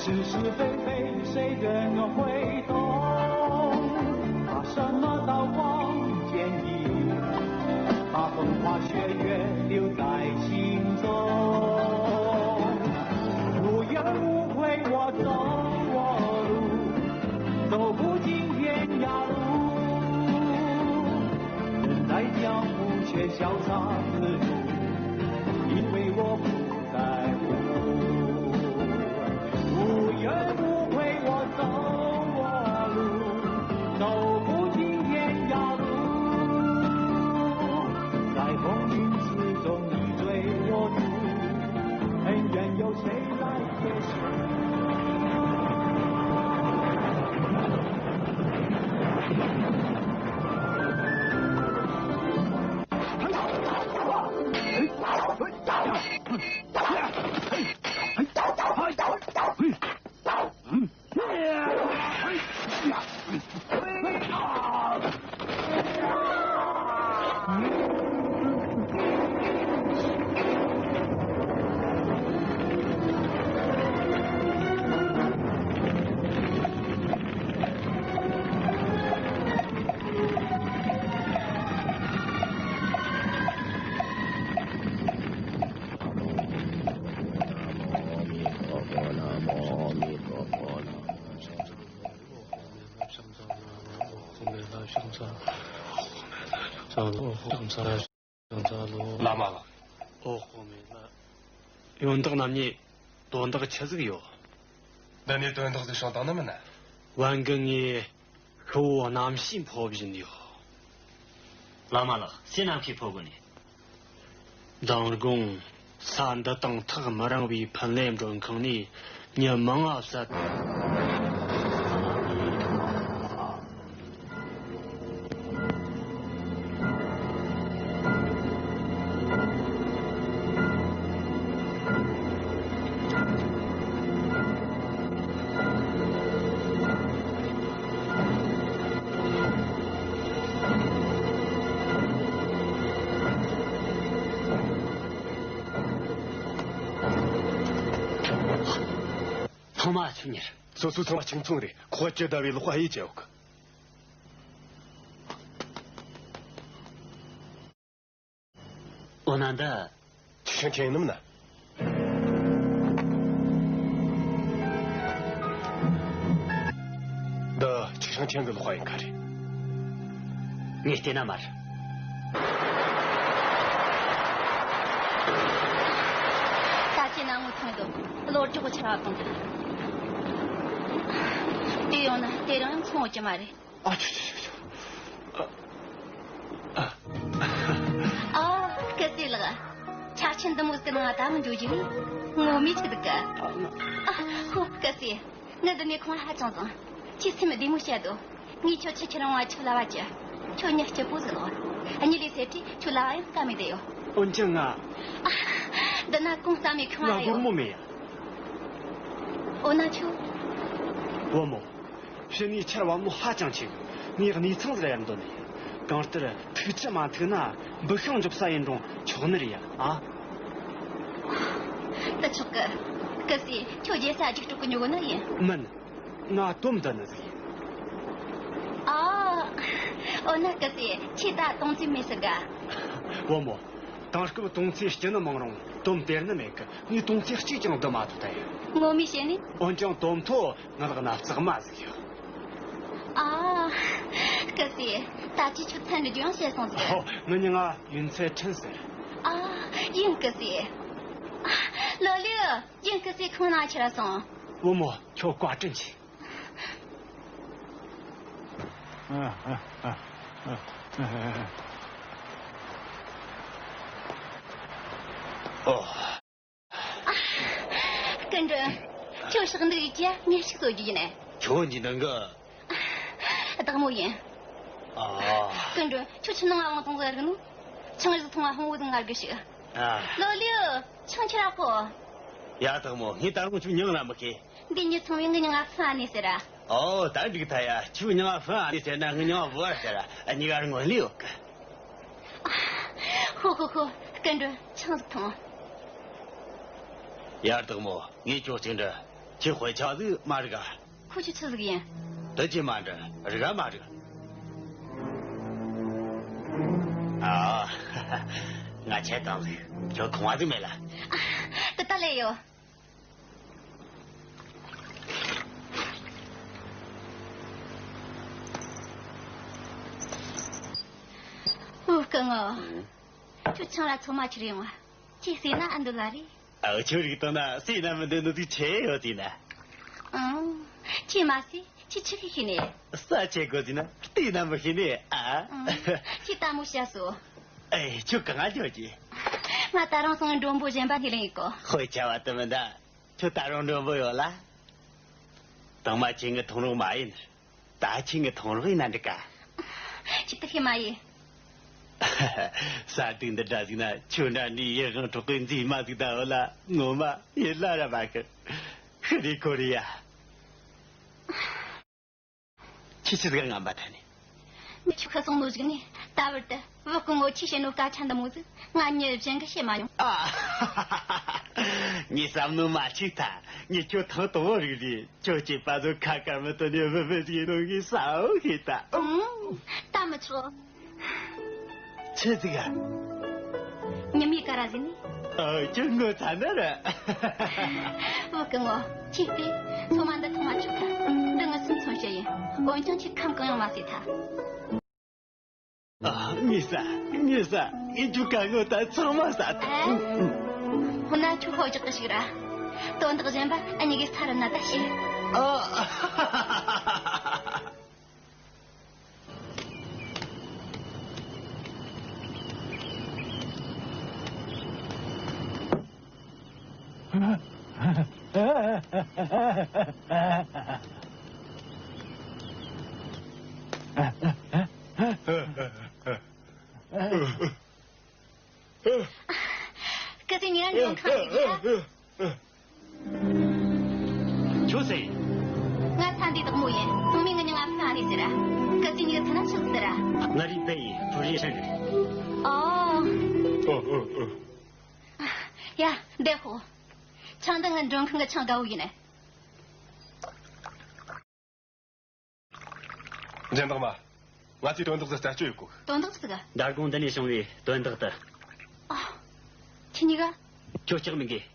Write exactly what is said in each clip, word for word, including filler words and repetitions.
是是非非谁人会懂？把什么都忘记，把风花雪月留在心中。无怨无悔我走我路，走不尽天涯路。人在江湖却潇洒自如，因为我不 在乎。无怨无悔我走我路，走不尽天涯路。在风云之中你追我逐，恩怨由谁来解释？ བླ་མ་ལགས། ཨོ། དཔག་མེད་ལགས། ཡོན་བདག་རྣམ་གཉིས་དོན་དག་ཆི་ཟིག་ཡོད། འདི་ནས་དོན་དག་ཟིག་བྱུང་བཏང་ནི་མིན་ན། བན་གི་ངས་ཤི་བོ་རྣམ་ཤེས་འཕོ་བཞིན་ཡོད། བླ་མ་ལགས། སུས་རྣམ་ཤེས་འཕོ་གོ་ནི། མདང་དགོང་ས་འདི་དང་ཐག་མི་རིང་བའི་ཕུན་ལེབ་མགྲོན་ཁང་ནས་མྱི་མང་ང་བསད། ཚང་མ་ཆུ་ཉེར། སོ་སོ་ཚང་མ་ཆིང་ཚོང་རེད། ཁོ་ཅི་ལྟ་བུའི་ལོག་ཧ་ཡེ་ཅེ་ཡོད་གི། འོ་ན་འདི། ཆིག་ཤང་ཆེན་ཡིན་ནམ་ན། འདི་ཆིག་ཤང་ཆེན་གི་ལོག་ཧ་ཡིན་ཁ་རེད། ངས་བལྟས་ན་མ་རེད། ད་ཁྱེད་ན་ངོ་ཐོན་འདུག་བློ་སྒྲོག་ཆེ་བ་གཏོང་དང་། དེ་ཡོང་ན་དེ་རིང་ཚོང་ཡོད་ཀྱི་མ་རེད། ཨ་ཆུ་ཆུ་ཆུ་ཆུ། ཨ། ཨ། སྐུ་སྲས་ལགས། ཆ་ཆེན་འདི་མོ་ཟིག་ནང་ད་མི་འགྲོ་རྒྱུ་ནི་ངོ་མི་ཆི་འདུག་ག། ཨ། ཧོ། སྐུ་སྲས། ངའི་འདི་ནས་ཁོང་ཧ་ཅང་བཟང་། ཁྱེད་སེམས་བདེ་མོ་བྱ་དོ། ངས་ཁྱོད་ཆི་ཆི་རང་བ་ཁྱོད་ལ་བ་ཅི། ཁྱོད་མྱི་སྐྱིད་པོ་ཟིག་ལོ། གཉིད་ལས་སད་དུས་ཁྱོད་ལ་བ་ཡང་དཀའ་མེད་དེ་ཡོད། འོན་ཀྱང་ང་། ཨ། འདི་ན་གོང་ས་མའི་ཁྱོད་ང་ཨ་ཡོད། སྒོར་མོ་མེད་ཡ། འོ་ན་ཁྱོད། བུ་མོ། ཕྱི་ནས་ཆར་བབས་ནོ་ཧ་ཅང་ཆེ་གི། ངས་གནས་ཚང་ཟིག་ལ་ཡར་འདོན་ནི་ཡིན། གང་ལྟར་ཐུག་ཅི་མ་ཐུག་ན་འབུ་ཤིང་འཇོག་ས་ཡིན་རུང་ཆོག་ནི་རེད་ཡ། ཨ། ད་ཆོག་གི། སྐུ་སྲས། ཁྱོད་རྒྱལ་ས་རྒྱུགས་སྤྲོད་གི་ཉོ་གི་ནི་ཡིན། མིན། ང་དོམ་འདི་ནི་ཟིག་ཡིན། ཨ། འོ་ན་སྐུ་སྲས། ཁྱེད་ད་དོང་ཙེ་མེད་ཟེར་ག། བུ་མོ། དེང་སྐབས་དོང་ཙེ་སྐྱིད་ནི་མང་རུང་དོམ་སྟེར་ནི་མེད་གི། ངས་དོང་ཙེ་གཅིག་ཀྱང་བསྡུ་མ་ཐུབ་ད་ཡ། ངོ་མས་བཤད་ནི། འོན་ཀྱང་དོམ་ཐོ་ང་ལག་ན་གཙག་མ་ཟིག་ཡོད། ཨ། སྐུ་སྲས། ད་ཅི་ཆུ་ཚན་འདི་ཡང་བཤད་སོང་ཟིག་ཨོ། ངའི་མྱིང་ང་ཡུན་ཚེ་ཁྲིན་ཟེར། ཨ། ཡིན་སྐུ་སྲས། ཨ། ལོ་ལེ། ཡིན་སྐུ་སྲས། ཁོང་ན་ཁྱེར་སོང་། བུ་མོ། ཁྱོད་བཀའ་དྲིན་ཆེ། ཨོ། སྐུ་མགྲོན། ཁྱོད་ཕྱག་འདུག་ཡོད་ཀྱི་ངས་ཤིག་གསོ་རྒྱུ་ཡིན། ཁྱོད་འདི་ནང་གི། བདག་མོ་ཡིན། ཨ། སྐུ་མགྲོན། ཁྱོད་ཆུ་ནང་ང་འོང་ཐང་ཟེར་གི་ནོ། ཆང་རིགས་ཐུང་བ་ཧོང་བུ་དང་ང་རྒྱུ་ཞིག་ཨ། ལོ་ལིའུ། ཆང་ཁྱེར་ར་ཁོ། ཡ་བདག་མོ། ངས་ད་རུང་ཁྱོད་མྱིང་ལ་མི་ཤེས། འདི་མྱི་ཚང་མས་ངའི་མྱིང་ང་ཧྥུ་ཨ་ནེ་ཟེར་ར། ཨོ། ད་འགྲིག་ཐལ་ཡ། ཁྱོད་མྱིང་ང་ཧྥུ་ཨ་ནེ་ཟེར་ན་ངའི་མྱིང་ང་བུ་ཨར་ཟེར་ར། གཉིས་ཀ་ར་ངོ་ལེ་ཡོད་གི། ཧོ་ཧོ་ཧོ། སྐུ་མགྲོན། ཆང་ཟིག་འཐུང་། ཡ་བདག་མོ། ངས་ཁྱོད་གཅིག་འདྲི། ཁྱེད་དཔེ་ཆ་ཟིག་མ་རིག་ག་ཁོ་ཆི་ཆི་ཟིག་ཡིན། དེ་ཅི་མ་འདྲ་རིག་ག་མ་རིག་ཨ། ང་ཆད་དང་ཟིག་ཁྱོད་ཁང་བ་ཟིག་མེད་ལ། དེ་ད་ལས་ཡོད། འུ་སྐུ་ངོ། ཁྱོད་ཆང་ར་ཚང་མ་ཁྱེར་ཡོང་ང་། ཁྱེད་ཟས་ན་ཨ་འདོད་ལ་རེད། ཨ་ཁྱོད་རིག་བཏང་ན་ཟས་ན་མི་འདོད་ནོ་དུས་ཆེ་ཡོད་དེ་ན། ཨང་། ཁྱེད་མ་ཟས་ཁྱེད་ཆི་གི་ཤེས་ནས། ས་ཆེ་གོ་དེ་ན་བལྟས་ན་མི་ཤེས་ནས་ཨ། ཨང་། ཁྱེད་ལྟ་མོ་བྱ་སོ། ཨེ་ཁྱོད་གང་ང་འཇོག་གི་ང་ད་རུང་སོང་མགྲོན་པོ་གཞན་པ་ནས་ལེན་ཡིན་གོ་དཔེ་ཆ་བ་དུ་མི་འདའ། ཁྱོད་ད་རུང་མགྲོན་པོ་ཡོད་ལ། དང་མ་ཁྱེད་ངའི་ཐོང་རོགས་མ་ཡིན། ད་ཁྱེད་ངའི་ཐོང་རོགས་ཡིན་ན་འགྲིག་ག་ཁྱེད་དུ་ཤེས་མ་ཡིན། ས་དུག་འདི་འདྲ་ཟིག་ན་ཁྱོད་འདྲ་འདྲའི་ཡིད་དབང་འཕྲོག་གི་མཛེས་མ་ཟིག་ད་འོ་ལ་ངོ་མ་ཡིད་ལ་ར་མ་ཤི། ཤི་རེ་ཁོ་རེ་ཡ། ཁྱི་ཆི་ཟིག་ངམ་པ་ད་ནི། མི་ཆུ་ཁ་སོང་ནོ་ཟིག་ནི་ད་བར་དུ་བུ་སྐུ་ངོ་ཁྱི་བྱེད་ནོ་སྐད་ཆ་འདི་མོ་ཟིག་ང་མྱི་གཞན་གི་བྱེད་མ་མྱོང་། ཨ། ངས་བསམ་ནོ་མ་ཆིག་ཐ་ངས་ཁྱོད་ཐང་དང་བོ་རིག་རེད། ཁྱོད་ཀྱི་པ་ཚོ་ཁ་དཀར་མི་དོན་ནི་བུ་བུ་ཟིག་ཡིན་ནོ་ངས་ས་འོ་ཤེས་ད། ཨུམ། ད་མི་ཆོག་ཆི་ཟིག་ཨ། ཉི་མའི་ཀ་ར་ཟིན་ནི། ཨ་ཁྱོད་ངོ་ཚ་ན་ར། བུ་སྐུ་ངོ་ཁྱེད་ལྟས་ཚོ་མ་འདི་ཐོང་མ་ཆོག་ཐ། འདི་ངི་སུམ་ཚོན་བཤད་ཡིན། འོན་ཀྱང་ཁྱེད་ཁམས་གང་ཡང་མ་ཟེ་ཐ། ཨ་ངི་ས་ངི་ས་ངི་རྒྱུ་ག་ངོ་ད་ཚང་མ་ས་ཐ། ཨ། ཧོ་ན་ཁྱོད་ཧོ་རྒྱག་གི་ཞིག་ར། དོན་དག་གཞན་པ་ཨ་ཉི་གི་ས་རུ་ན་ད་ཤེས། ཨ། སྐུ་སྲས་ཉིན་འགྲོ་ཁང་ལས་ཀྱི། ཁྱོད་སུ་ཡིན། ང་ཚ་འདི་དག་མོ་ཡིན། ཚང་མས་ངི་མྱིང་ང་ཕུ་ཨ་ནི་ཟེར། སྐུ་སྲས་ཉིད་ཚ་ན་ཆི་ཟེར། ང་རིག་པའི་ཕུ་རེ་ཧྲན་རེད། ཨོ། ཨོ་ཨོ་ཨོ། ཡ། འདི་ཧོ། ཆང་འདི་ངི་མགྲོན་ཁང་གི་ཆང་དགའ་བོ་ཡིན། འཇན་དང་མ། ང་ཚོས་དོན་དག་ཟིག་རྩད་གཅོད་ཡོད་གོ་དོན་དག་ཟིག་མདའ་དགོང་འདི་ནས་བྱུང་བའི་དོན་དག་དེ། ཨ། ཁྱེད་གཉིས་ཀ་ཁྱོད་སྐྲག་མི་དགོས།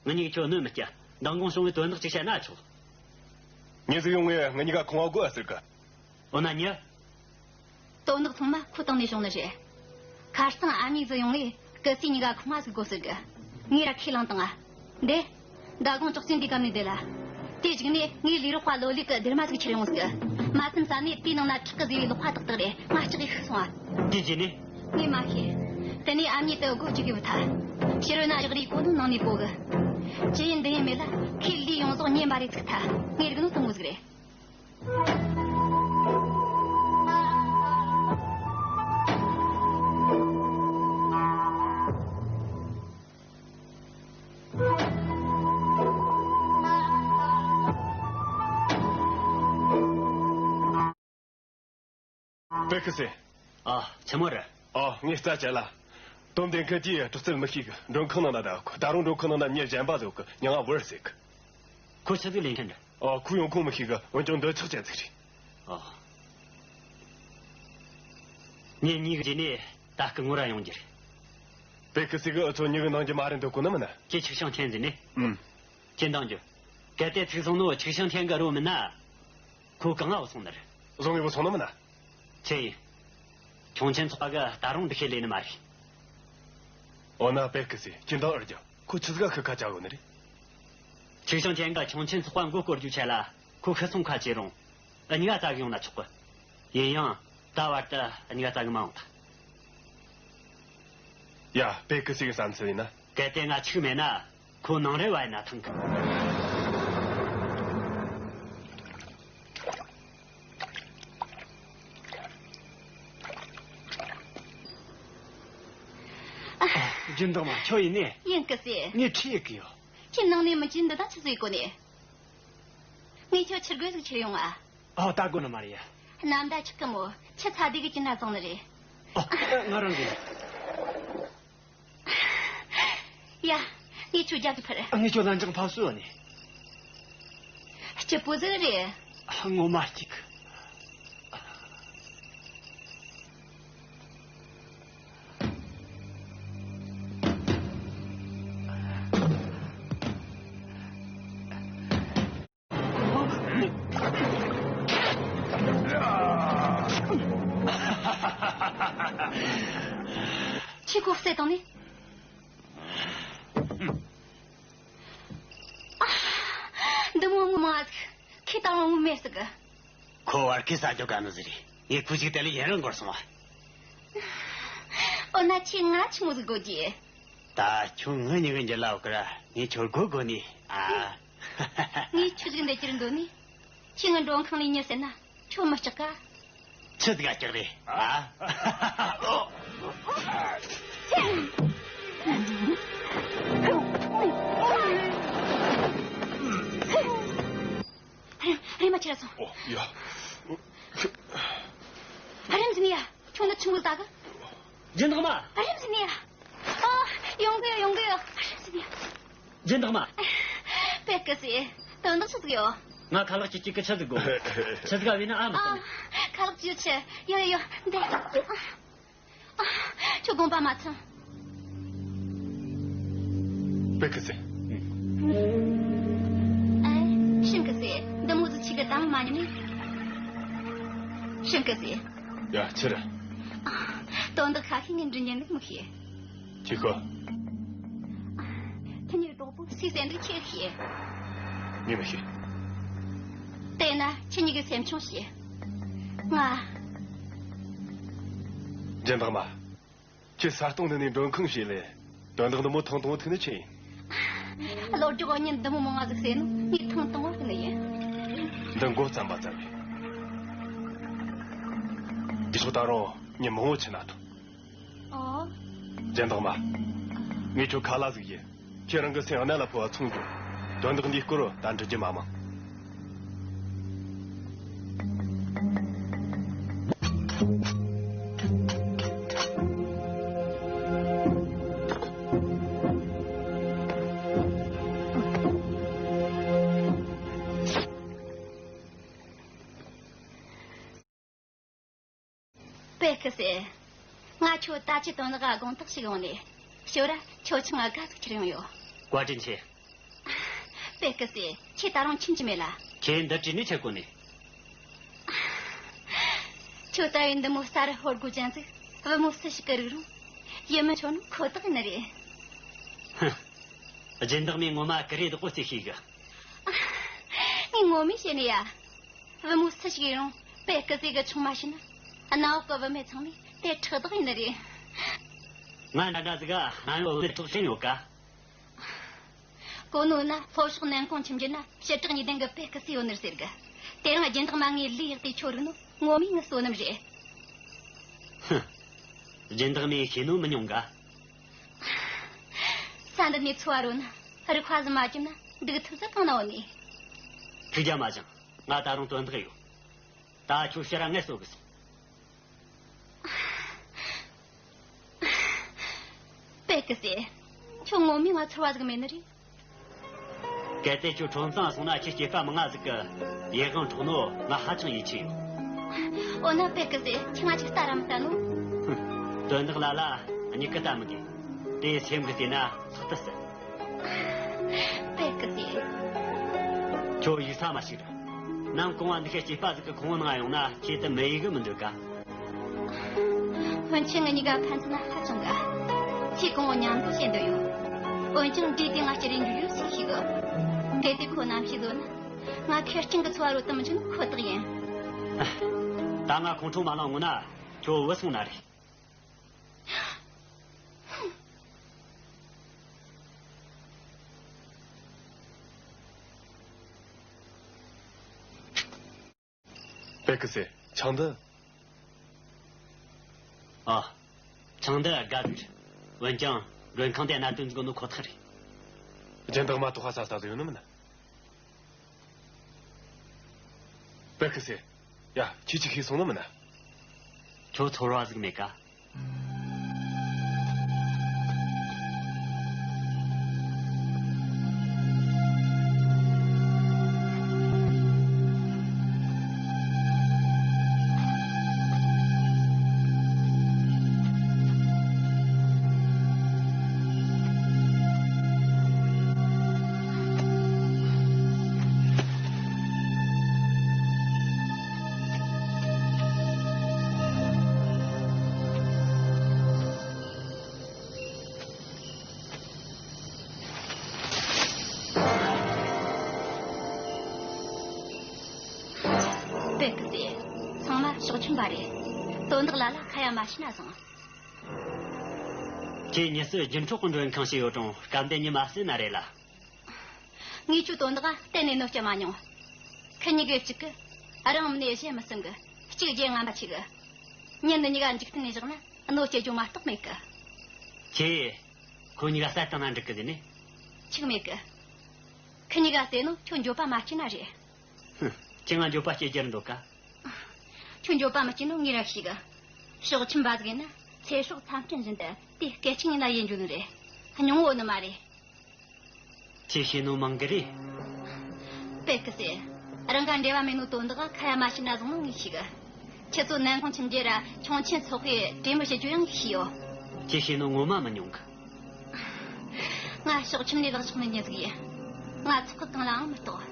ང་གཉིས་ཀྱིས་ཁྱོད་གནོད་མི་སྐྱེལ། མདང་དགོང་བྱུང་བའི་དོན་དག་ཅིག་བཤད་ན་ཆོག་མྱི་ཟིག་ཡོང་ངས་ང་གཉིས་ཀ་ཁང་བ་སྒོ་ཨ་ཟེར་གི་འོ་ན་མྱི། དོན་དག་ཚང་མ་ཁོ་བཏང་ནས་བྱུང་ནི་རེད། ཁ་སང་ཨ་མྱེས་ཟིག་ཡོང་ངས་སྐུ་སྲས་གཉིས་ཀ་ཁང་བ་ཟིག་སྒོ་ཟེར་གི་ངས་ར་ཁས་བླངས་བཏང་ང་། འདི། མདང་དགོང་ཅོག་ཙེ་འདི་གམ་ནས་བསྡད་ལ། དེ་གཞུག་ནས་ངའི་ལས་རོགས་པ་ལོ་ལེགས་ཀྱི་སྡེར་མ་ཟིག་ཁྱེར་ཡོང་ཟིག་མ་བསམ་ས་ནས་དེའི་ནང་ན་ཁྲག་གིས་བཟོས་པའི་ལག་པ་ཏག་ཏག་རེད། ང་ལྕགས་ཡིས་ཤི་སོང་ཨ། དེ་རྗེས་ནས། ངས་མ་ཤེས། དེ་ནས་ཨ་མྱེས་དེ་སྒོ་ཅིག་གིས་བུད་ཐལ། ཕྱི་རོལ་ན་བཞག་རེས་གོ་ནོ་ནང་ནས་གོ་གི་ཅི་ཡིན་འདི་ཡིན་མེད་ལ་ཁོས་ལུས་ཡོངས་རྫོགས་ཉན་པ་རེ་ཚུགས་ཐལ། ངས་རིག་ནོ་དེ་མོ་ཟིག་རེད། པེ་ཁི་སི། ཨ། ཆི་མོ་རེད། ཨ། ངས་རྩད་བཅད་ལ། དོན་འདི་མཁན་གྱིས་དྲག་རྩལ་མི་ཤེས་གི་མགྲོན་ཁང་ནང་ན་ད་ད་རུང་མགྲོན་ཁང་ནང་ན་མྱི་གཞན་པ་ཟིག་གི་མྱིང་ང་ཝུར་ཟེར་གི་ཁོ་ཆི་ཟིག་ལས་མཁན་རེད། ཨ། ཁོ་ཡོང་ཁུངས་མི་ཤེས་གི་འོན་ཀྱང་འདོད་ཆགས་ཅན་ཟིག་རེད། ཨ། ངེད་གཉིས་ཀྱི་རྗེས་ནས་ད་སྐུ་ངོ་ར་ཡོང་རྒྱུ་རེད། པེ་ཁི་སི་གི་འུ་ཚོ་གཉིས་ཀྱི་ནང་གི་མ་རེད་འདོད་གོ་ནི་མིན་ན། ཁྱེད་ཆིག་ཤང་ཐེན་ཟིན་ནི། ཨུམ། ཁྱེད་འདང་རྒྱུ། གལ་ཏེ་ཚིག་སོང་ནོ་ཆིག་ཤང་ཐེན་གི་རོ་མིན་ན། ཁོ་གང་ང་བུད་སོང་ནི་རེད། བཟུང་ངས་བུད་སོང་ནི་མིན་ན། ཆི་ཡིན། ཁྱུང་ཆེན་ཚོགས་པ་གི་ད་རུང་འདི་ཤེས་ལས་ནི་མ་རེད། འོ་ན་པེ་ཁི་སི་ཁྱེད་འདང་ཨར་རྒྱུ་ཁོ་ཆི་ཟིག་ག་ཤི་ཁ་ཆག་ཡོད་ནི་རེད། ཆིག་ཤང་ཐེན་གི་ཁྱུང་ཆེན་ཚོགས་པ་མགོ་སྐོར་རྒྱུ་ཆེད་ལ་ཁོ་ཤི་སོང་ཁ་ཆེ་རུང་། ཨ་གཉིས་ཀ་ཙག་གི་ཡོང་ན་ཆོག་གི་ཡིན་ཡང་ད་བར་དུ་ཨ་གཉིས་ཀ་ཙག་གི་མ་འོང་ད། ཡ། པེ་ཁི་སི་གི་བསམ་ཚུལ་ཡིན་ན། གལ་ཏེ་ང་ཆིག་མེད་ན་ཁོ་ནང་རེ་བ་ཡིན་ན་ཐང་གི་རྒྱུན་བདག་མ་ཁྱོད་ཡིན་ནི། ཡིན་སྐུ་སྲས། ངས་ཁྲིད་ཡི་གི་ཡོད། ཁྱེད་ནང་ནས་མི་གཅིག་འདི་ད་ཆི་ཟིག་གོ་ནས། ངས་ཁྱོད་ཕྱིར་རྒོལ་ཟིག་ཁྱེར་ཡོང་ཨ། ཨ། ད་དགོས་ནི་མ་རེད་ཡ། གནམ་ཟླ་ཆག་གི་མོ་ཆུ་ཚ་དུས་གི་གྱི་འདྲ་བཙོང་ནི་རེད། ཨ། ང་རང་གི། ཡ། ངས་ཁྱོད་རྒྱབ་ཀྱི་ཕར། ཨ། ངས་ཁྱོད་ལན་ཅང་ཕ་སུ་ཨ་ནི། སྐྱིད་པོ་ཟིག་རེད། ངོ་མ་སྐྱིད། ཁྱེད་ཁོ་བསད་བཏང་ནི། ཨ། འདི་མོ་ངོ་མ་ཟིག་ཁྱེད་ད་རུང་ངོ་མས་ཟིག་ཁོ་བར་ཁི་ས་ཇོ་ག་ནི་ཟིག་རེད། ངས་ཁུ་ཅིག་དེ་ལས་ཡན་རང་འགོར་སོང་བ། འོ་ན་ཁྱེད་ང་ཆི་མོ་ཟིག་དགོས་ཀྱི། ད་ཁྱོད་ངའི་མྱིག་གི་འགྱུར་ལ་འོག་གི་ར་ངས་ཁྱོད་དགོས་དགོས་ནི་ཨ། ངས་ཁྱོད་ཟིག་འདི་ཅིར་འདོད་ནི། ཁྱེད་ངའི་མགྲོན་ཁང་ལས་ཉོས་ཟེར་ན་ཁྱོད་མི་སྐྲག་ག་ཆི་ཟིག་ག་སྐྲག་རེད་ཨ། རེམ་མ་ཁྱེར་སོང་། ཨོ་ཡ། རེམ་ཟིན་ཡ། ཁྱོད་ནི་ཆུང་ངུ་ཟ་གི། སྦྱིན་བདག་མ། རེམ་ཟིན་ཡ། ཨ། ཡོང་གི་ཡོད། ཡོང་གི་ཡོད། རེམ་ཟིན་ཡ། སྦྱིན་བདག་མ། པེ་ཀི་སི། དོན་དག་ཆི་ཟིག་ཡོད། ང་ཁ་ལག་ཅིག་གཅིག་གི་ཆི་ཟིག་དགོས། ཆི་ཟིག་ག་བས་ན་ཨ་མི་ཨ། ཁ་ལག་ཅིག་ཆི། ཡོད་ཡོད་ཡོད། འདི། ཨ། ཁྱོད་དགོངས་པ་མ་ཚོམ། པེ་ཀི་སི། ཨེ། ཤིན་ཀི་སི། འདི་མོ་ཟིག་ཆི་གི་དང་མ་ཉམས་ནི། ཤིན་ཀི་སི། ཡ། ཆི་རེད། དོན་དག་ཁ་ཤས་ངས་འདྲི་ཉན་ནི་མི་ཤེས། ཁྱེད་ཁོ། ཁྱེད་གཉིས་གྲོགས་པོ་སུས་གསན་འདུག་ཁྱེད་ཤེས། ངས་མི་ཤེས། དེས་ན་ཁྱེད་གཉིས་ཀྱིས་སེམས་ཆུང་བྱོས། ང་། སྦྱིན་བདག་མ། ཁྱེད་ས་སྟོང་འདི་ནས་མགྲོན་ཁང་བྱས་ལས། དོན་དག་འདི་མོ་ཐེངས་དང་པོ་ཐུག་ནི་ཆི་ཡིན། བློ་སྒྲོག་བརྙན་འདི་མོ་མང་ང་ཟིག་གསན་ནོ་ངས་ཐེངས་དང་པོ་ཐུག་ནི་ཡིན། འདི་མགོ་བརྩམས་པ་ཙམ་རེད། འདི་ཚོ་ད་རུང་མྱི་མང་བོ་ཆི་ན་ཐུག་ཨོ། སྦྱིན་བདག་མ། ངས་ཁྱོད་ཁ་ལག་ཟིག་ཡིན། ཁྱེད་རང་གི་སེམས་གནད་ལ་ཕོག་པ་ཚོང་རྒྱུ། དོན་དག་འདིའི་སྐོར་ད་འདྲི་རྒྱུ་མ་མང་། པེ་ཀི་སེ། ང་ཁྱོད་ད་ཅི་དོན་དག་ག་དགོངས་དག་ཞིག་ཡོང་ནས། ཞོ་ར་ཁྱོད་ཆང་ང་དགའ་ཟིག་ཁྱེར་ཡོང་ཡོད། བཀའ་དྲིན་ཆེ། པེ་ཀི་སེ། ཁྱེད་ད་རུང་ཁྱིམ་གྱི་མེད་ལ། ཁྱེད་འདི་བྲིས་ནས་ཁྱེད་གོ་ནས། ཁྱོད་ལྟ་བུའི་འདི་མོ་ས་རུ་ཧོར་གོ་ཅན་ཟིག་བུ་མོ་སུ་ཞིག་གི་རིགས་རུང་། ཡིད་མི་ཆོག་ནོ་ཁོ་ཐག་ཡིན་ནི་རེད། ཧུམ། སྦྱིན་བདག་མས་ངོ་མ་ཀུ་རེ་བདག་པོ་རྩེ་ཤེས་གི། ངས་ངོ་མས་བཤད་ནི་ཡ། བུ་མོ་སུ་ཞིག་ཡིན་རུང་པེ་ཀི་སེ་གི་ཆུང་མ་ཤི་ན། གནམ་འོག་གི་བུད་མེད་ཚང་མས་དེ་ཕྲག་དོག་ཡིན་ནི་རེད། ང་འདྲ་འདྲ་ཟིག་ག་གནམ་འོག་བུད་མེད་ཐོག་ཤེས་ཡོད་ཀ། གོ་ནོ་ན་ལྷོ་ཕྱོགས་ནན་ཀོང་ཁྱིམ་རྒྱུད་ན་བྱེ་བྲག་གཉིས་ལྡན་གི་པེ་ཀི་སེ་ཡོད་ནི་ཟེར་གི། དེ་རིང་སྦྱིན་བདག་མ་ངའི་ལུས་ཡག་དེ་ཁྱོད་རིག་ནོ་ངོ་མས་ངའི་བསོད་ནམས་རེད། ཧུམ། སྦྱིན་བདག་མས་ཤེས་ནོ་མི་ཉུང་ག། ས་འདི་ནས་འཚོ་བ་རོལ་ན་རིག་པ་ཟིག་མ་བསྒྱུར་ན་འདུག་ཐུབ་ས་གང་ན་ཡོད་ནི། ཐུགས་རྒྱལ་མ་བཞེངས། ང་ད་རུང་དོན་དག་ཡོད། ད་ཁྱོད་ཕྱིར་ར་ངལ་གསོ་གི་སོང་། པེ་ཀི་སེ། ཁྱོད་ངོ་མས་ང་ཚོར་བ་ཟིག་མེད་ནི་རེད། གལ་ཏེ་ཁྱོད་ཁྲོམ་ཚང་སོང་ན་ཁྱོད་སྐྱེས་པ་མི་ང་ཟིག་གི་ཡིད་དབང་འཕྲོག་ནོ་ང་ཧ་ཅང་ཡིད་ཆེས་ཡོད། འོ་ན་པེ་ཀི་སེ། ཁྱོད་ང་ཅིག་ལྟ་ར་མི་ལྟ་ནོ། ཧུམ། དོན་དག་ལ་ལ་མྱིག་གིས་ལྟ་མི་དགོས། དེ་སེམས་ཀྱིས་བལྟས་ན་ལྷག་ཏུ་གསལ། པེ་ཀི་སེ། ཁྱོད་ཡུགས་ས་མ་ཞིག་ར། ནམ་གུང་བ་འདི་ཤ་སྐྱེས་པ་ཟིག་གི་ཁོང་བུ་ནང་ཡོང་ན་ཁྱེད་དུ་མི་ཡི་གི་མི་འདོད་ཀ། སྔོན་ཆད་ང་གཉིས་ཀ་ཕན་ཚུན་ཧ་ཅང་དགའ། ཁྱེད་གོང་བོ་མཉམ་དུ་བྱེད་འདོད་ཡོད། འོན་ཀྱང་འདྲེ་དེ་ང་སྐྱུར་རེ་འགྲོ་ཡོད་ཟེར་ཤེས་གི། གལ་ཏེ་ཁོ་རྣམ་ཤེས་བཟོ་ན། ང་ཁེར་རྐྱང་གི་འཚོ་བ་རོལ་དུ་མི་འཇུག་ནི་ཁོ་ཐག་ཡིན། ད་ང་ཁོང་ཁྲོ་མ་ལངས་ངོ་ན་ཁྱོད་བུད་སོང་ན་རེད། པེ་ཀི་སེ། ཆང་འདི། ཨ། ཆང་འདི་དགའ་ཟིག་རེད། འོན་ཀྱང་མགྲོན་ཁང་དེ་གནད་དོན་འཛིན་གོ་ནོ་ཁོ་ཐག་རེད། སྦྱིན་བདག་མ་དོགས་པ་ཟ་ས་ཟིག་ཡོད་ནི་མིན་ན། པེ་ཀི་སེ། ཡ། ཁྱེད་ཅིག་ཤེས་སོང་ནི་མིན་ན། ཁྱོད་ཚོར་བ་ཟིག་མེད་ཀ། ཕྱིན་པ་རེད། དོན་དག་ལ་ལ་ཁ་ཡ་མ་བྱས་ན་བཟང་། ཁྱེད་གཉིས་སུ་རྒྱུན་འཕྲོག་གི་མགྲོན་ཁང་ཞིག་ཡོད་རུང་སྐབས་འདི་ཉི་མ་ཟིན་ན་རེད་ལ། ངས་ཁྱོད་དོན་དག་གཏན་ནས་གནོད་སྐྱེལ་མ་མྱོང་། ཁི་གཉིས་ཀའི་གཅིག་གི་རང་མིན་ནས་གཞན་མི་སེམས་གི། གཅིག་རྒྱལ་ངན་པ་ཆེ་གི། ཉིན་འདི་གཉིས་ཀ་འཇིག་རྟེན་ནས་བཞག་ན་གནོད་སྐྱེལ་རྒྱུ་མ་གཏོགས་མེད་གི། ཁྱེད་ཁོ་གཉིས་ཀ་བསད་བཏང་ན་འགྲིག་གི་ཟེར་ནས། ཆིག་མེད་གི། ཁི་གཉིས་ཀ་བསད་ནོ་ཁྱོད་འགྱོད་པ་མ་སྐྱེས་ན་རེད། ཧུམ། ཁྱེད་ང་འགྱོད་པ་སྐྱེ་རྒྱུ་རེད་འདོད་ག། ཁྱོད་འགྱོད་པ་མི་སྐྱེ་ནོ་ངས་ར་ཤེས་གི། ཕྱོགས་ཁྱིམ་པ་ཟིག་ཡིན་ན་ཚེ་སྲོག་མཚམས་སྤྲིན་བཞིན་དུ་དེ་སྐད་ཅིག་ཡིན་ན་ཡིན་རྒྱུ་ནི་རེད། སྙིང་བོ་ནི་མ་རེད། ཁྱེད་ཤེས་ནོ་མང་གི་རེད། པེ་ཀི་སེ། རང་ག་འབྲེལ་བ་མེད་ནོ་དོན་དག་ཁ་ཡ་མ་བྱས་ན་བཟང་ནོ་ངས་ཤེས་གི། ཁྱེད་ཚོ་ནན་ཁོང་ཁྱིམ་རྒྱུད་ར་ཁྱོང་ཆེན་ཚོགས་པའི་གྲོས་མོལ་བྱེད་རྒྱུ་ཡང་ཤེས་ཡོད། ཁྱེད་ཤེས་ནོ་ངོ་མ་མི་ཉུང་གི། ང་ཕྱོགས་ཁྱིམ་ནས་ལག་ཕྱོགས་ནས་ཉན་ཟིག་ཡིན། ང་ཚོགས་ཁག་གང་ལའང་མི་གཏོགས།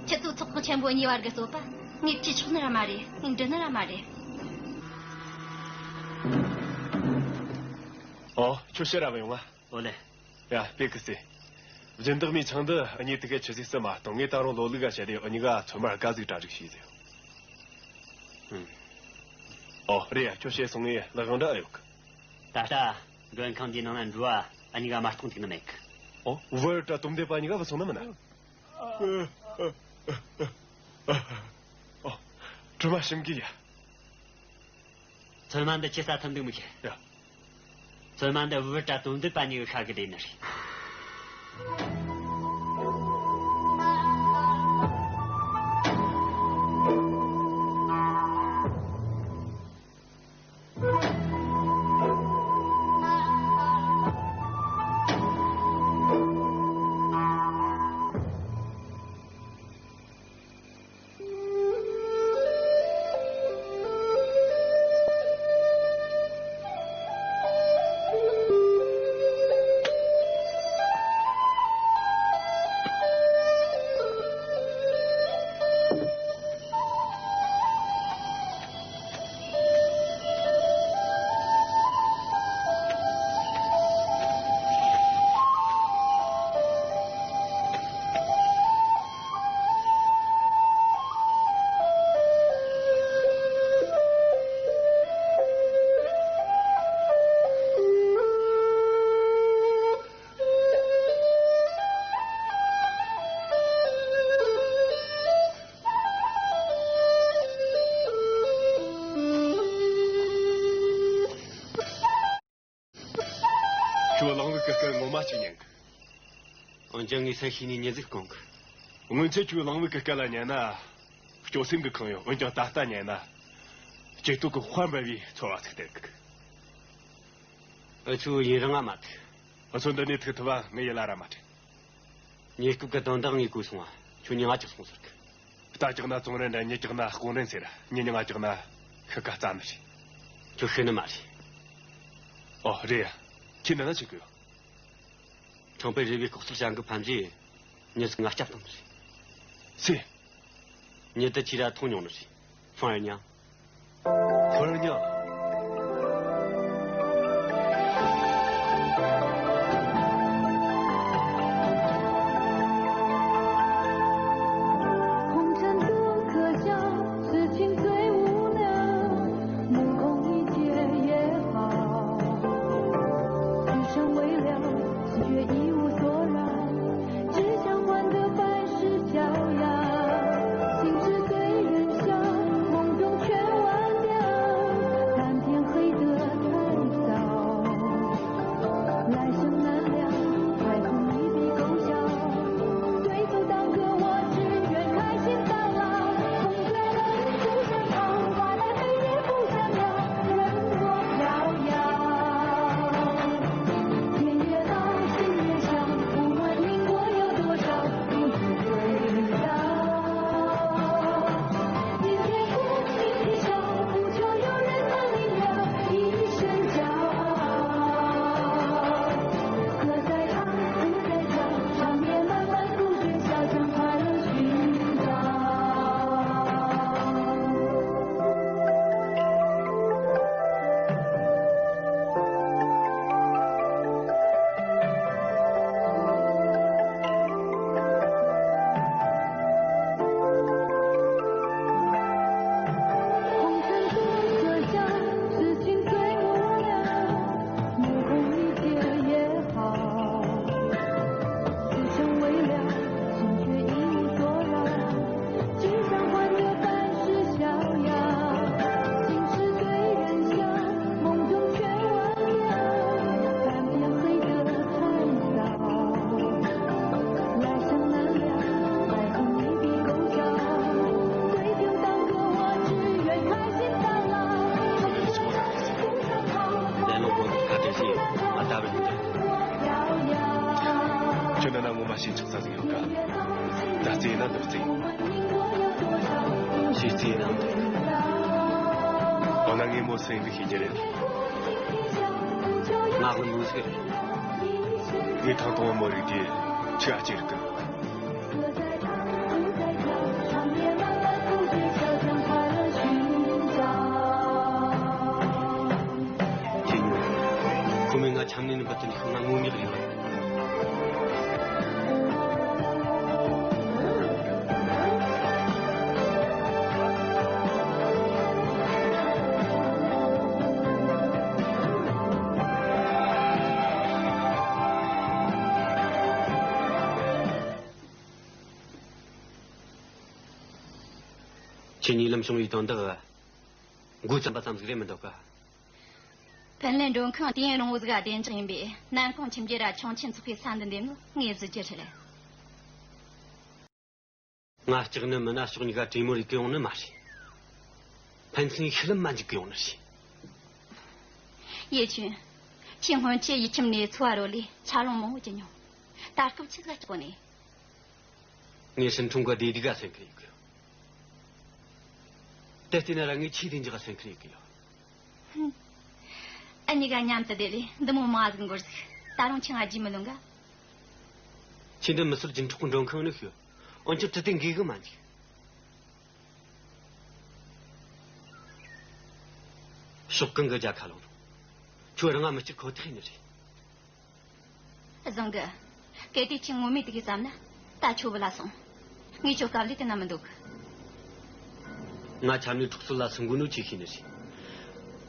ཁྱེད་ཚོའི་ཚོགས་ཁག་ཆེན་པོ་གཉིས་བར་གྱི་རྩོད་པ་ངས་བྱེད་ཆོག་ནི་ར་མ་རེད། ངས་འགྲིག་ནི་ར་མ་རེད། ཨོ། ཁྱོད་ཕྱིར་ར་བ་ཡོང་ང་། ཨོ་ལེ། ཡ། པེ་ཀི་སེ། སྦྱིན་བདག་མི་ཆང་འདི་གཉིས་དུ་གས་ཆི་ཟིག་སུ་མ་གཏོང་། ངས་ད་རུང་ལོ་ལུག་ག་བཤད་དེ་འུ་གཉིས་ཀ་ཚོད་མར་དགའ་ཟིག་གྲ་སྒྲིག་བྱས་ཟེར། ཨོ་རེད་ཡ། ཁྱོད་བཤད་སོང་ངས་ལག་འདྲ་ཨེ་ཡོད་གི། ད་ལྟ་མགྲོན་ཁང་འདིའི་ནང་ན་འགྲོ་བ་ཨ་གཉིས་ཀ་མ་གཏོང་ཐུབ་ནི་མེད་གི། ཨོ། ཝེར་ཏྲ་དོམ་དེ་པ་གཉིས་ཀ་བུད་སོང་ནི་མིན་ན། ཨོ། གྲིབ་མ་ཞིམ་གི་ཡ། ཚོད་མ་འདི་ཁྱེད་ས་ཐམ་འདུག་མི་ཤེས། ཡ། ཚོད་མ་འདི་ཝེར་ཏྲ་དོམ་དེ་པ་གཉིས་ཀ་ཤ་གི་དེ་ནི་རེད། ཁྱོད་གླང་བུ་གི་སྐད་ངོ་མ་ཅིག་ཉན་གི། འོན་ཀྱང་ངས་སེམས་ཤེས་ནས་མྱི་ཟིག་སྐོང་གི། སྔོན་ཆད་ཁྱོད་གླང་བུ་གི་སྐད་ལ་ཉན་ན། སྐྱོ་སེམས་གི་ཁེངས་ཡོད། འོན་ཀྱང་ད་ལྟ་ཉན་ན། སྐྱེ་སྟོབས་ཀྱི་དཔལ་འབར་བའི་ཚོར་བ་ཟིག་སྟེར་གི། ཨ་ཆུ་ཡིན་རང་ང་མ་ཐུག། ཨ་ཆུ་འདི་ནས་ཐུག་ཐུབ་བ་ངའི་ཡིད་ལ་ར་མ་དྲན། ཉེ་སྐབས་ཀྱི་དོན་དག་ངས་གོ་སོང་བ། ཁྱོད་མྱི་ང་ཅིག་སོང་ཟེར་གི། རྟ་བཀྱག་ན་བཙོང་རན་འདྲ། མྱི་བཀྱག་ན་སྐོང་རན་ཟེར། མྱི་མྱི་ང་བཀྱག་ན་ཤི་ཀ་རྩ་ནི་རེད། ཁྱོད་ཤི་ནི་མ་རེད། ཨོ་རེད་ཡ། ཁྱེད་འདི་ན་ཆི་གི་ཡོད། ཁྲང་པའི་རི་བའི་ལྐོག་ཟ་བྱ་འགུལ་ཕམ་རྗེས་མྱི་ཟིག་ང་སྐྱབས་བཏང་ནི་རེད། སེ། མྱི་དེ་ཁྱེད་ར་མཐོང་མྱོང་ནི་རེད། ཧྥང་ཡ་ཉང་། ཧྥང་ཡ་ཉང་། ཁྱོད་ན་ན་ངོ་མ་ཞེན་ཆགས་ས་ཟིག་ཡོད་ཀ། ད་རྩེ་ན་འདུག་རྩེ། ཞེ་རྩེ་ན་འདུག་འོ་ན་ངས་མོ་སེམས་འདུག་ཤེས་ཀྱི་རེད། ངག་ལ་མོ་ཟིག་རེད། ངས་ཐང་གོང་མོ་རིག་དེ་ཆི་ཨ་ཅེ་རིག་གི། ཁྱེད་ཉོ། ཁོ་མོས་ང་ཆམ་ནས་ནི་བུད་དུ་འཇུག་ང་ངོ་མ་རེད། ཁྱེད་ཉིད་ལམ་བྱུང་བའི་དོན་དག་མགོ་བརྩམས་པ་ཙམ་ཟིག་རེད་མི་འདུག་ག། ཕིན་ལན་མགྲོན་ཁང་དུས་ཡུན་རིང་བོ་ཟིག་ག་བདེ་འཇགས་ཡིན་པས། ནམ་གུང་ཁྱིམ་རྒྱུད་ར་ཁྱུང་ཆེན་ཚོགས་པའི་ས་འདི་འདེམས་ནོ་ངས་གཟིགས་རྒྱུ་རེད། ང་ལྕགས་ནི་མིན་ན་ཕྱོགས་གཉིས་ཀ་གྲོས་མོལ་ཡེད་གི་ཡོང་ནི་མ་རེད། ཕན་ཚུན་ཤི་ལམ་མ་འཇུག་གི་ཡོང་ནི་རེད། ཡེ་ཆུན། ཁྱེད་སྔོན་ཆད་ཡུལ་ཁྱིམ་ནས་འཚོ་བ་རོལ་ལས་ཆར་ལོང་མང་བོ་བརྒྱུད་མྱོང་། ད་སྐབས་ཆི་ཟིག་ག་སྐྱོག་ནས། ངས་ཧྲིན་ཁྲུང་གི་བདེ་སྡུག་ག་སེམས་ཁུར་ཡེད་གི་ཡོད། དེ་བལྟས་ན་ར་ངས་ཁྱེད་བདེ་འཇགས་ག་སེམས་ཁུར་ཡེད་གི་ཡོད། ཨ་གཉིས་ཀ་མཉམ་དུ་བསྡད་ལས་འདི་མོ་མང་ཟིག་འགོར་ཟིག་ད་རུང་ཁྱེད་ང་རྒྱུས་མི་ལོན་ག། ཁྱེད་འདི་མི་སེར་རྒྱུན་འཁྱོངས་གི་མགྲོན་ཁང་ནི་ཤོད། འོན་ཀྱང་དྲི་དེ་འགོས་གི་མ་འཇུག་ཕྱོགས་གང་གི་རྒྱལ་ཁ་ལོག་རུང་། ཁྱོད་རང་ང་མི་སྐྱུར་ཁོ་ཐག་ཡིན་ནི་རེད། བཟང་གི། གལ་ཏེ་ཁྱེད་ངོ་མས་དེ་གི་བསམ་ན། ད་ཁྱོད་བུད་ལ་སོང་། ངས་ཁྱོད་དཀའ་ལས་དེ་ན་མི་འདུག་ང་ཆམ་ནས་འཁྲུག་རྩོད་ལ་སོང་དགོས་ནོ་ཁྱེད་ཤེས་ནི་རེད།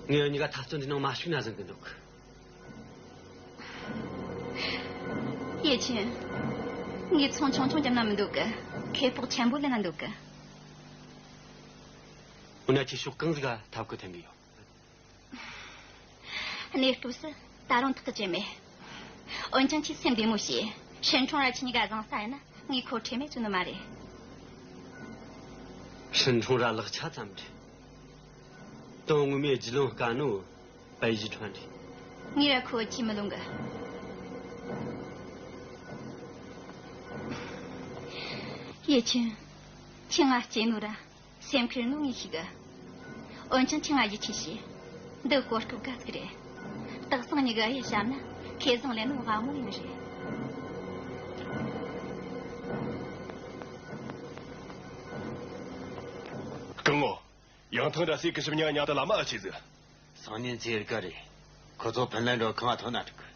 ངས་འུ་གཉིས་ཀ་འཐབ་རྩོད་འདི་ནང་མ་ཞུགས་ན་བཟང་གི་འདུག་ཡེ་ཆུན། ངས་ཚོང་ཆུང་ཆུང་བརྒྱབ་ན་མི་འདུག་གི། ཁེ་སྤོགས་ཆེན་པོ་ལེན་ན་འདུག་གི། འོ་ན་ཁྱེད་ཕྱོགས་གང་ཟིག་ག་ཐབས་བཀོད་འཐེན་གི་ཡོད། གནས་སྐབས་སུ་ད་རུང་ཐག་གི་བཅད་མེད། འོན་ཀྱང་ཁྱེད་སེམས་བདེ་མོ་བྱོས། ཧྲིན་ཁྲུང་ར་ཁྱེད་གཉིས་ཀ་བཟང་ས་ཡིན་ན་ངས་ཁོ་ཁྲེལ་མེད་བཅོ་ནི་མ་རེད། ཧྲིན་ཁྲུང་ར་ལག་ཆ་ཙམ་རེད། དོན་ངོ་མའི་རྒྱུས་ལོན་དཀའ་ནོ་པའི་ཞི་ཁྲོན་རེད། ངས་ར་ཁོ་ཁྱེད་མི་ལོང་གི། ཡེ་ཆུན། ཁྱེད་ང་གཅེས་ནོ་ར། སེམས་ཁུར་ནོ་ངས་ཤེས་གི། འོན་ཀྱང་ཁྱེད་ང་ཡིད་ཆེས་བྱོས། འདི་གོ་སྐབས་དགའ་ཟིག་རེད། སྟག་ཚང་གཉིས་ཀ་ཡིད་བཞག་ན་ཁེ་བཟང་ལེན་ནོ་དབང་མོ་ཡིན་ནི་རེད། སྐུ་ངོ། ཡང་ཐང་ར་སའི་སྐུ་ཞབས་ཉ་ཉ་ད་ལ་མ་ཨ་ཆི་ཟི། སང་ཉིན་ཚེ་རི་ཀ་རེད། ཁོ་ཚོ་ཕིན་ལན་འགྲོ་ཁང་ང་ཐོན་ན་འགྲིག་གི།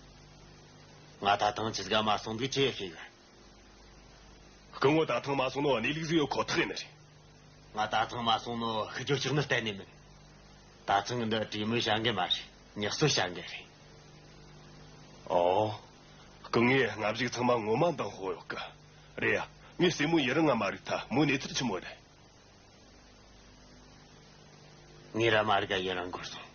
ང་ད་ཐང་ཆི་ཟིག་ག་མ་སོང་འདུག་ཅེས་ཤེས་གི། སྐུ་ངོ་ད་ཐང་མ་སོང་ནོ་གནས་ལུགས་ཟིག་ཡོད་ཁོ་ཐག་ཡིན་ནི་རེད། ང་ད་ཐང་མ་སོང་ནོ་ཤི་རྒྱུ་ཆགས་ནི་གཏན་ནས་མིན། ད་ཐང་འདི་གྲོས་མོལ་བྱ་འགན་མ་རེད། ཉེས་གསོད་བྱ་འགན་རེད། ཨོ། སྐུ་ངོས་སྔ་གཞུག་ཚང་མ་ངོ་མ་འདང་ཕོག་ཡོད་གི། རེད་ཡ། ངས་སྲས་མོ་ཡི་རང་ང་མ་རིག་ཐལ། མོ་གནས་ཚུལ་ཆི་མོ་རེད། ངས་ར་མ་རིག་ག་ཡི་རང་འགོར་སོང་།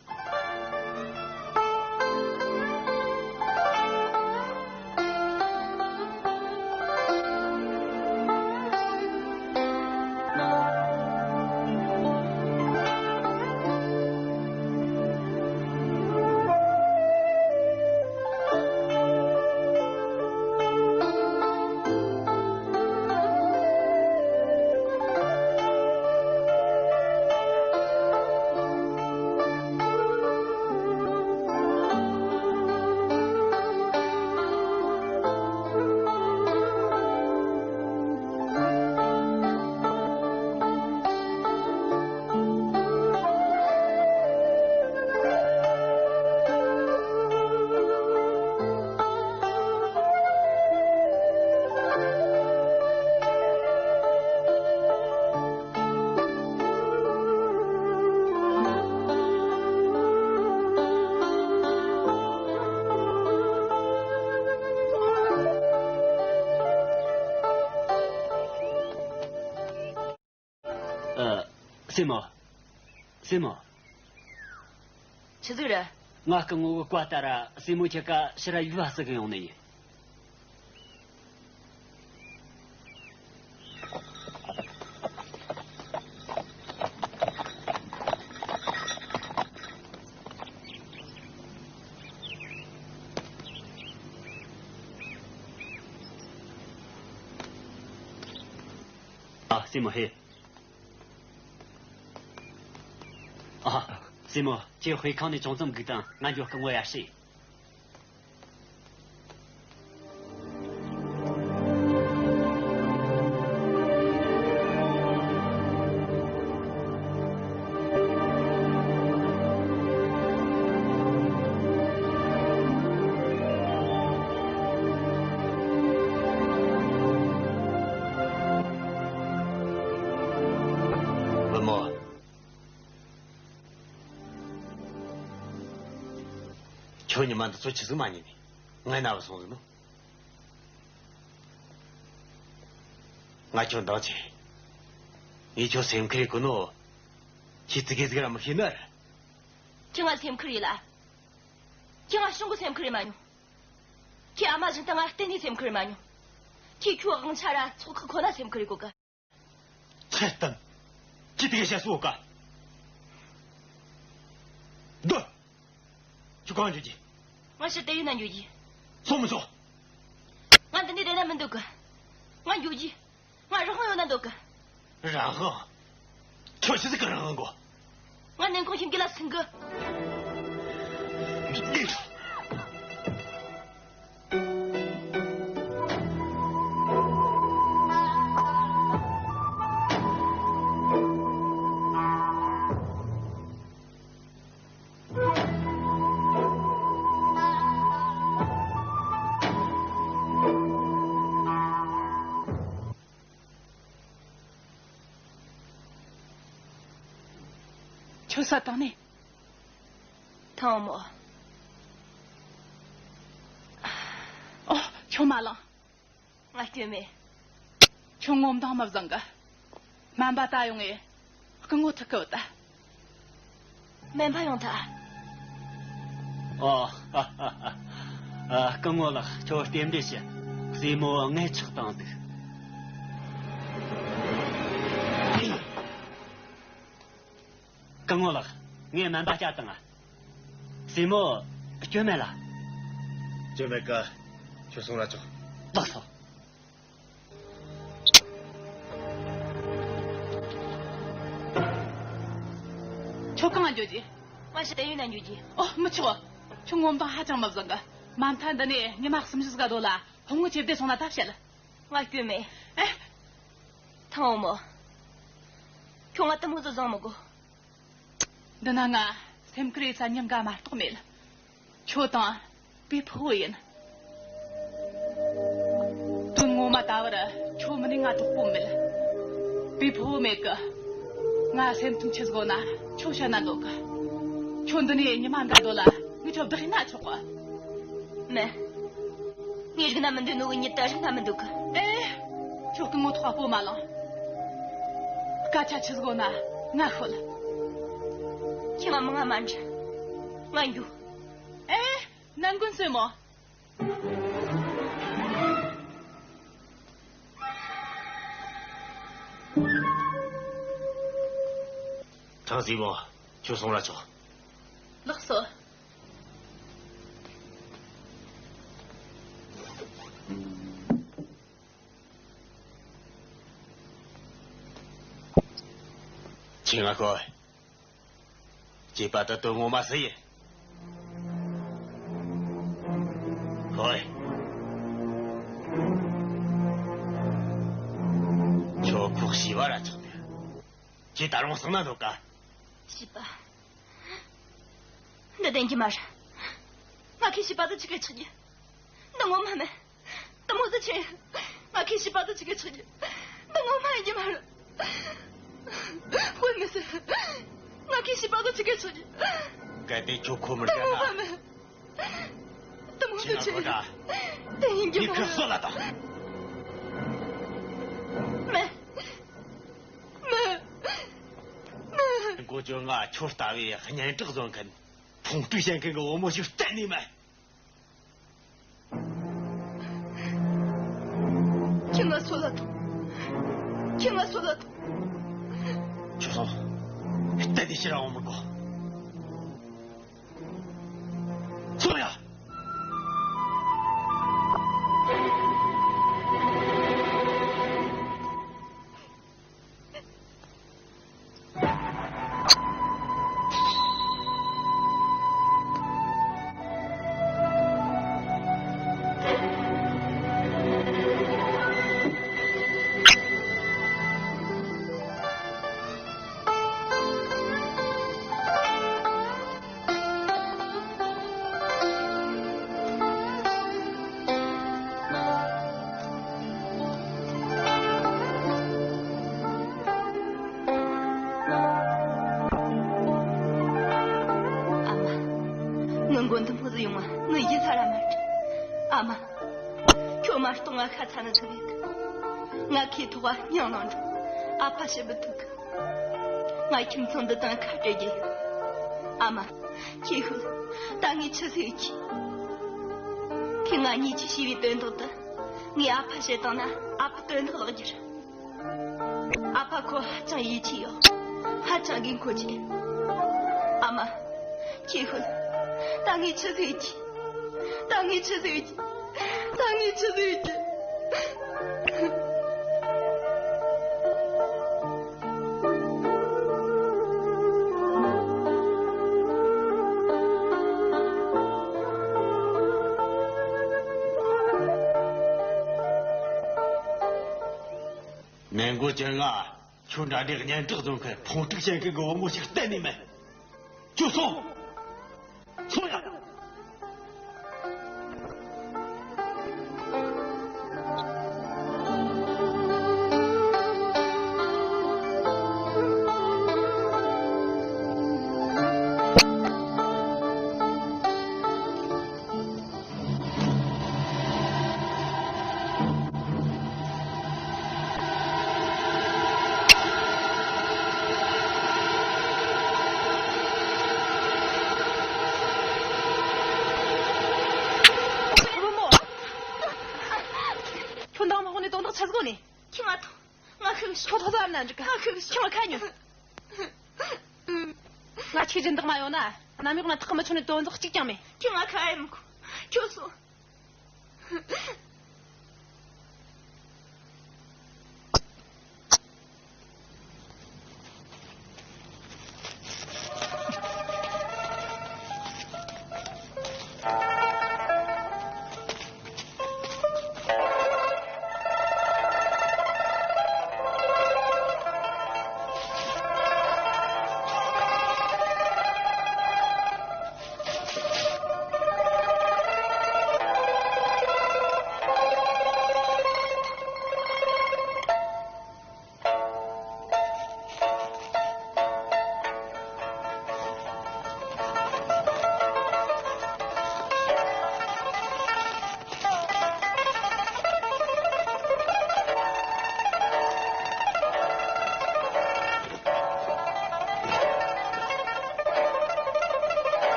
ཨ། སྲས་མོ། སྲས་མོ། ཆི་ཟིག་རེད། ང་སྐུ་ངོ་གི་བཀའ་ལྟར་སྲས་མོ་ཁྱེད་ཀ་ཕྱིར་ར་ཡུལ་ལ་བསུ་གི་ཡོང་ནི་ཡིན། སྲས་མོ་ཧེ། ཨ། སྲས་མོ། ཁྱེད་དཔེ་ཁང་ནས་ཅུང་ཙམ་སྒུག་དང་། ང་འགྱོ། སྐུ་ངོ་ཡར་ཞུས། བུ་མོ། ཁྱོད་ཉི་མ་འདི་ཚོ་ཆི་ཟིག་མ་ཉན་ནས་ངའི་རྣ་བར་སོང་ཟིག་ནོ། ང་ཁྱོད་འདང་ཆེ། ངས་ཁྱོད་སེམས་ཁུར་ཡེད་གོ་ནོ། ཁྱེད་ཙི་གེ་ཟིག་ར་མི་ཤེས་ནི་རེད། ཁྱེད་ང་སེམས་ཁུར་ཡེད་ལ། ཁྱེད་ང་ཤོང་གི་སེམས་ཁུར་ཡེད་མ་མྱོང་། ཁྱེད་ཨ་མ་བཞིན་དུ་ང་གཏན་ནས་སེམས་ཁུར་ཡེད་མ་མྱོང་། ཁྱེད་ཁྱོའི་དབང་ཆ་ར་ཚོགས་ཁག་ཁོ་ན་སེམས་ཁུར་ཡེད་གོ་གི། ཚེ་བརྟན། ཁྱེད་དེ་ག་བཤད་སྲོལ་ག་སྡོད། ཁྱོད་གང་འགྱོ་རྒྱུ། ང་ཕྱིར་དེ་ཡུལ་ན་འགྱོ་རྒྱུ། སོང་མི་ཆོག་ང་འདི་ནས་བསྡད་ན་མི་འདོད་གི། ང་འགྱོ་རྒྱུ། ང་རང་དབང་ཡོད་ན་འདོད་གི། རང་དབང་། ཁྱོད་ཆི་ཟིག་གི་རང་དབང་གོ། ང་ནན་ཁོང་ཁྱིམ་གྱི་ལ་སུན་གི། ཁྱོད་ས་དང་ནས། ཐང་མོ། ཨོ། ཁྱོད་མ་ལངས། ང་སྐྱོན་མེད། ཁྱོད་ངོ་མདངས་མི་བཟང་གི། སྨན་པ་ད་ཡོང་ངས་སྐུ་ངོ་ཐུག་གི་བུད་ད། སྨན་པ་ཡོང་ཐལ། ཨོ། ཨ། སྐུ་ངོ་ལགས། ཁྱོད་རྟེན་འབྲེལ་ཞུ། སྲས་མོ་མངལ་ཆགས་བཏང་འདུག་སྐུ་ངོ་ལགས། ངས་སྨན་པ་བསྐྱལ་བཏང་ང་། སྲས་མོ་སྐྱོན་མེད་ལ། སྐྱོན་མེད་ཀ། ཁྱོད་སོང་ར་ཆོག་ལགས་སོ། ཁྱོད་གང་ང་འགྱོ་རྒྱུ། ང་ཕྱིར་དེ་ཡུལ་ན་འགྱོ་རྒྱུ། ཨོ། མི་ཆོག་ཁྱོད་ངོ་མདངས་ཧ་ཅང་མི་བཟང་གི། མ་མཐའ་འདི་ནས་ཉི་མ་སུམ་ཅུ་ཟིག་ག་སྡོད་ལ། ཕོ་མོ་ཆེ་བསྡད་སོང་ན་ད་བཤད་ལ། ང་སྐྱོན་མེད། ཨེ། ཐང་བུ་མོ། ཁྱོད་ང་དེ་མོ་ཟིག་བཟང་མི་དགོས། འདི་ན་ང་སེམས་ཁུར་ཡེད་ས་མྱི་འགའ་མ་གཏོགས་མེད། ཁྱོད་དང་པའི་ཕུ་བོ་ཡིན། དོན་ངོ་མ་ད་བར་ཁྱོད་མིན་ནས་ང་གྲོགས་པོ་མེད། པའི་ཕུ་བོ་མེད་གི། ང་སེམས་ཐུང་ཆེ་ཟིག་ན་ཁྱོད་བཤད་ན་འདོད་གི། ཁྱོད་འདི་ནས་ཉི་མ་འགའ་སྡོད་ལ། ངས་ཁྱོད་བདག་ཡིན་ན་ཆོག་གི། མེད། ངས་རིག་ན་མི་འདོད་ནོ་གི་མྱི་ད་རིག་ན་མི་འདོད་གི། ཨེ། ཁྱོད་སྐུ་ངོ་ཐོག་སྤོ་མ་ལངས། སྐད་ཆ་ཆི་ཟིག་ན་ང་ཤོད། ཁྱེད་ང་མི་ང་མ་འདྲི། ང་འགྱོ། ཨེ། ནན་ཀུན་སྲས་མོ། ཁྲང་སྲས་མོ། ཁྱོད་སོང་ར་ཆོག་ལགས་སོ། ཁྱེད་ང་ཁོ། སྐྱེས་པ་ད་དོན་ངོ་མ་སུ་ཡིན། ཧོꯏ། ཁྱོད་ཁོག་ཤི་བ་ར་ཆགས་ནས། ཁྱེད་ད་རུང་གསང་ན་འདོད་ག། བྱིས་པ། འདི་བདེན་གྱི་མ་རེད། ང་ཁྱེད་བྱིས་པ་དང་ཅི་ག་ཆགས་རྒྱུ། འདི་ངོ་མ་མིན། དེ་མོ་ཟིག་ཆེ། ང་ཁྱེད་བྱིས་པ་དང་ཅི་ག་ཆགས་རྒྱུ། འདི་ངོ་མ་ཡིན་གྱི་མ་རེད། དཔེ་མི་སྲིད། ང་ཁྱེད་བྱིས་པ་དང་ཅི་ག་ཆགས་རྒྱུ། གལ་ཏེ་ཁྱོད་ཁོ་མི་འདི་རྒྱལ་ན། ངོ་མ་མིན། དེ་མོ་ཁྱེད་ཟིག་ཆེ། ང་ཁོ་ད། དེ་ཡིན་གྱི་ངས་མ་ཁ་རེད། གསོད་ལ་དང་། མིན། མིན། མིན། མགོ་ཅོ་ང་ཁྱོད་ལྟ་བུའི་སྙན་གྲགས་བཟོ་མཁན། ཕུང་དཀྲུག་བྱེད་མཁན་གྱི་བུ་མོ་ཞིག་གཏན་ནས་མིན། ཁྱེད་ང་གསོད་ལ་ཐུག་ཁྱེད་ང་གསོད་ལ་ཐུག་ཁྱོད་སོང་། གཏན་ནས་ཕྱིར་འོང་མི་དགོས། སོང་ཡ། ཨ་མ། ཁྱོད་མ་གཏོགས་ང་ཤ་ཚ་ནི་ཐུབ་མེད་གི། ང་ཁོའི་ཐོག་ག་སྙིང་ནང་འགྲོ། ཨ་ཕ་བྱེད་མི་ཐུབ་གི། ང་ཁྱིམ་ཚང་འདི་དང་ཁ་བྲལ་རྒྱུ་ཡིན། ཨ་མ། ཁྱོས་ཤོད། ད་ངས་ཆི་ཟིག་ཡེད་རྒྱུ། ཁོས་ང་གཉིས་ཀྱིས་བྱས་པའི་དོན་དག་དེ་ངས་ཨ་ཕར་བཤད་བཏང་ན་ཨ་ཕ་དོན་དག་བརླག་རྒྱུ་རེད། ཨ་ཕ་ཁོ་ཧ་ཅང་ཡིད་ཆེས་ཡོད། ཧ་ཅང་དགོས་མཁོ་ཆེ། ཨ་མ། ཁྱོས་ཤོད། ད་ངས་ཆི་ཟིག་ཡེད་རྒྱུ། ད་ངས་ཆི་ཟིག་ཡེད་རྒྱུ། ད་ངས་ཆི་ཟིག་ཡེད་རྒྱུ། ནན་གོ་ཅན་ལགས། ཁྱོད་འདྲ་འདྲའི་སྙན་གྲགས་བཟོ་མཁན་ཕུང་དཀྲུག་བྱེད་མཁན་གྱི་བུ་མོ་ཞིག་གཏན་ནས་མིན། ཁྱོད་སོང་། སོང་ཡ། བུ་མོ། ཁྱོད་འདང་མ་འོང་ནས་དོན་དག་ཆི་ཟིག་ནས། ཁྱོད་ང་ཐོངས། ང་ཤི་གི་ཤོག་ཁྱོད་ཐོག་ས་ན་འགྲིག་ག་ང་ཤི་གི་ཤོག་ཁྱོད་ང་ཁ་ཉོན། ང་ཆིག་སྦྱིན་བདག་མ་ཡོང་ན་གནམ་འོག་ན་ཐག་མི་ཆོད་ནས་དོན་དག་གཅིག་ཀྱང་མེད། ཁྱོད་ང་ཁ་ཨེ་མི་ཁུ། ཁྱོད་སོང་།